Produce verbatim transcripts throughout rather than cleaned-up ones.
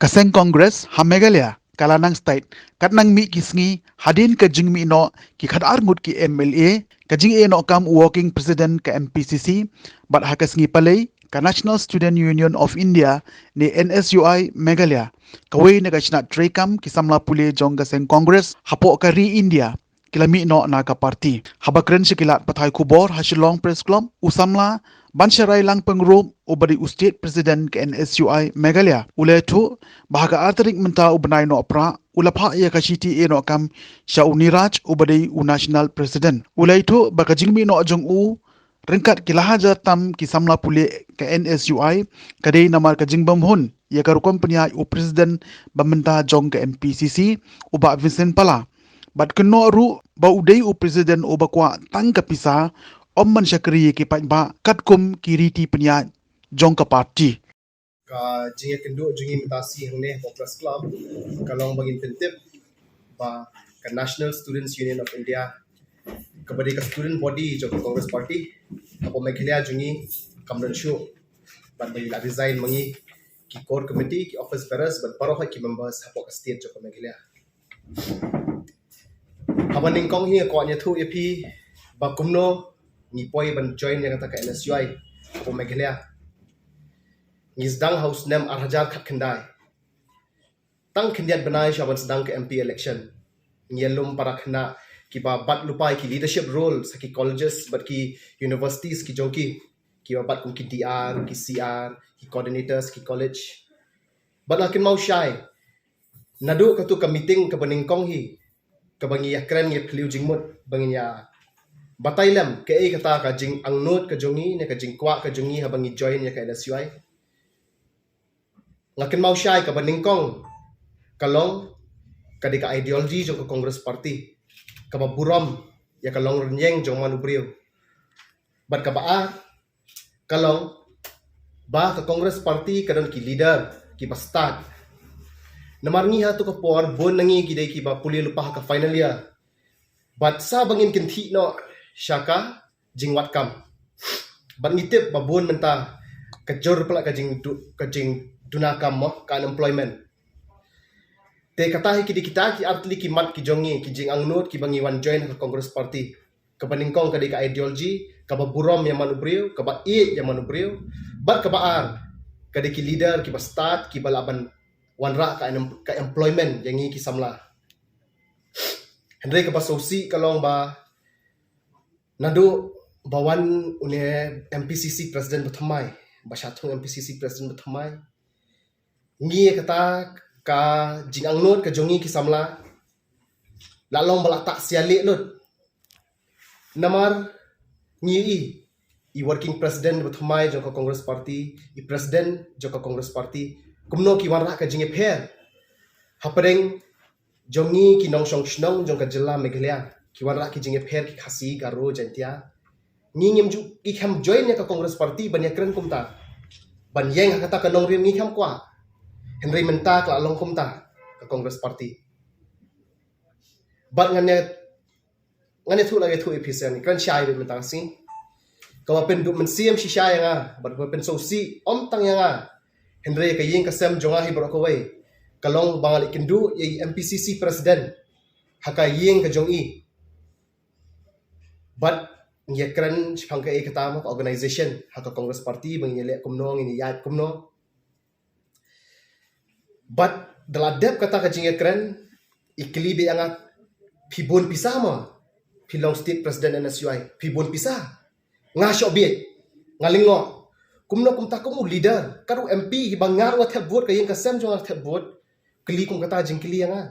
Ka seng Congress ha Meghalaya ka la nang stait kat nang mih ki sngi hadien ka jingmih noh ki khatar ngut ki M L A, ka jingeh noh kam u working president ka M P C C bad ha ka sngi palei ka National Student Union of India ne N S U I Meghalaya, kawei na ka shnat treikam ki samla pule jong ka seng Congress hapoh ka ri India, ki la mih noh na ka party. Haba kren sha ki lad pathai khubor ha Shillong Press Club, u samla Bansharai Langpengrup, uba dei u state president ka N S U I Meghalaya, u la ïathuh ba ha ka ar tarik mynta u bnai Nohprah u la phah ïa ka shithi eh noh kam sha u Niraj, uba dei u national president. U la ïathuh ba ka jingmih noh jong u ryngkat ki la hajar tam ki samla pule ka N S U I ka dei namar ka jingbymhun ïa ka rukom pynïaid u president ba mynta jong ka M P C C, u Bah Vincent Pala. Bad kynnoh ruh ba u dei u president uba kwah tang ka pisa, ym ban shakri ïa ki paidbah katkum ki riti pynïaid jong ka party. Ka jingïakynduh jong ngi mynta shi hangne ha Press Club ka long ba ngin pyntip ba ka National Students Union of India, kaba dei ka student body jong ka Congress Party, hapoh Meghalaya jong ngi kam don shuh. Bad ba ngi la resign ma ngi ki core committee, ki office bearers bad baroh ki members hapoh ka state jong ka Meghalaya. Haba nyngkong hi nga kwah ïathuh ïa phi ba kumno ngi poi ban join ïa kata ka N S U I hapoh Meghalaya. Ngi sdang ha u snem ar hajar khatkhyndai. Tang khyndiat bnai sha ban sdang ka M P election, ngi ïalum para khynnah kiba bat lypa ïa ki leadership roles ha ki colleges bad ki universities ki jong ki, kiba bat kum ki D R, ki C R, ki coordinators, ki college. Bad nga kynmaw shai naduh katu ka meeting kaba nyngkong hi, kaba ngi ïakren ïa phylliew jingmut ba ngin ïa batai lem kaei kata ka jingangnud ka jong ngi ne ka jingkwah ka jong ngi haba ngi join ïa ka N S U I. Nga kynmaw shai kaba nyngkong ka long ka dei ka ideology jong ka Congress Party kaba burom ïa ka longrynïeng jong man u briew. Bad kaba ar ka long ba ka Congress Party ka don ki leader kiba stad. Namar ngi ha tu ka por bun na ngi ki dei kiba pule lypa ha ka final year. Bad sa ba ngin kynthih noh sha ka jingwad kam. Bad ngi tip ba bun mynta ka jur pala ka jingdu-, ka jingduna kam mo, ka unemployment. Te kata hi ki dei kita ki artylli ki mat ki jong ngi, ki jingangnud kiba ngi wan join ha ka Congress Party. Kaba nyngkong ka dei ka ideology kaba burom ïa man u briew, kaba ïeit ïa man u briew. Bad kaba ar ka dei ki leader kiba stad, kiba lah ban wanrah ka em-, ka employment ïa ngi ki samla. Hynrei kaba sngewsih ka long ba naduh ba wan une M P C C president ba thymmai, ba shah thung M P C C president ba thymmai, ngi ïa kata ka jingangnud ka jong ngi ki samla la long ba la tak sia leh lut. Namar ngi i, i working president ba thymmai jong ka Congress Party, i president jong ka Congress Party, kumno ki wanrah ka jingïapher hapdeng jong ngi ki nongshong shnong jong ka jylla Meghalaya, ki wanrah ki jingïapher ki Khasi, Garo, Jaintia. Ngi ngim ju, ngi khlem join ïa ka Congress Party ban ïakren kumta, ban ïeng ha kata ka nongrim, ngi khlem kwah. Hynrei mynta ka la long kumta ka Congress Party. Bad ngan ïa, ngan ïathuh la ïathuh ïa phi shen, kren shai beit mynta ka sngi. Kaba pynduh mynsiem shisha ïa nga, bad kaba pynsngewsih ym tang ïa nga, hynrei ka ïing ka sem jong nga hi baroh kawei, ka long ba nga la ïakynduh ïa i M P C C president ha ka ïing ka jong i. Bad ngi ïakren shaphang kaei kata mo ka organization ha ka Congress Party, ba ngin ïaleh kumno, ngin ïaid kumno. Bad da la dep kata ka jingïakren, i kylli beit ïa nga, phi bun pisa mo, phi long state president N S U I, phi bun pisa? Nga shoh beit, nga lyngngoh. Kumno kumta kum u leader, kat u M P hi ba nga ruh nga thep vote, ka ïing ka sem jong nga thep vote, kylli kum kata jingkylli ïa nga.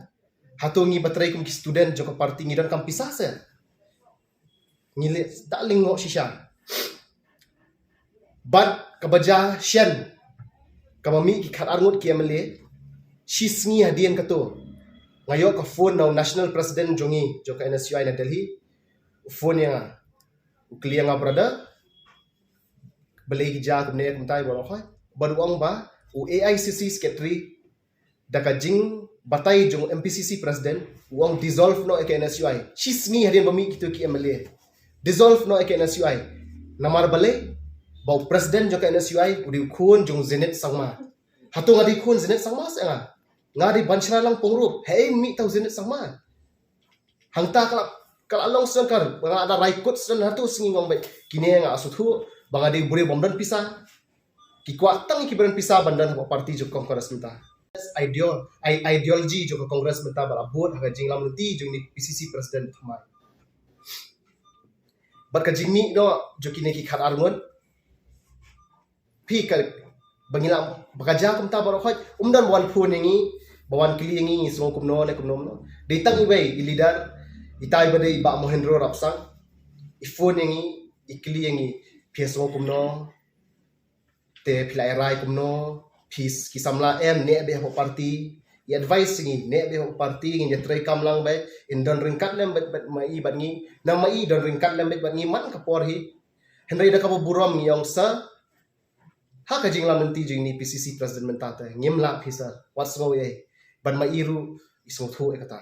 Hato ngi ba trei kum ki student jong ka party ngi donkam pisa se? Ngi leh da lyngngoh shisha. Bad kaba jia shen, kaba mih ki khatar ngut ki M L A, shi sngi hadien kato, nga ïoh ka phone na u national president jong ngi, jong ka N S U I na Delhi. U phone ïa nga, u kylli ïa nga, brother, balei ki jia kumne kumtai baroh hi. Bad u ong ba u A I C C secretary, da ka jingbatai jong M P C C president, u ong dissolve noh ïa ka N S U I. Shi sngi hadien ba mih kito ki M L A, dissolve noh ïa ka N S U I. Namar balei? Ba u president jong ka N S U I u dei u khun jong Zenith Sangma. Hato nga dei khun Zenith Sangma se nga? Nga dei Banshara Langpong ruh. Hei, mih tau Zenith Sangma. Hangta ka la, ka la long sdang kar, nga da rai kut sdang hato sngi ngong bad kine nga sngewthuh ba nga dei u briew bym don pisa. Ki kwah tang ki briew pisa ban don ha party jong Congress mynta. Ideo-, i-, ideology jong ka Congress mynta ba la bud ha ka jingïalam lynti jong ine i P C C president thymmai. Bad ka jingmih noh jong kine ki khatar ngut. Phi ka, ba ngi la, ba ka jia kumta baroh khoit, um don ba wan phone ïa ngi, ba wan kylli ïa ngi, ngi sngew kumno ne kumno kumno. Dei tang iwei i leader, itai ba dei i Bah Mohendro Rapsang. I phone ïa ngi, i kylli ïa ngi, phi sngew kumno? Te phi la rai kumno? Phi s-, ki samla em ne beh hapoh party? I advice ïa ngi ne beh hapoh party, ngin ïa trei kam lang beit, in don ryngkat lem beit bad ma i bad ngi. Na ma i don ryngkat lem beit bad ngi man ka por hi. Hynrei da kaba burom ngi ong sa, ha ka jingïalam lynti jong ine i P C C president mynta te, ngim lah pisa, wat sngew ei. Bad ma i ruh i sngewthuh ïa kata.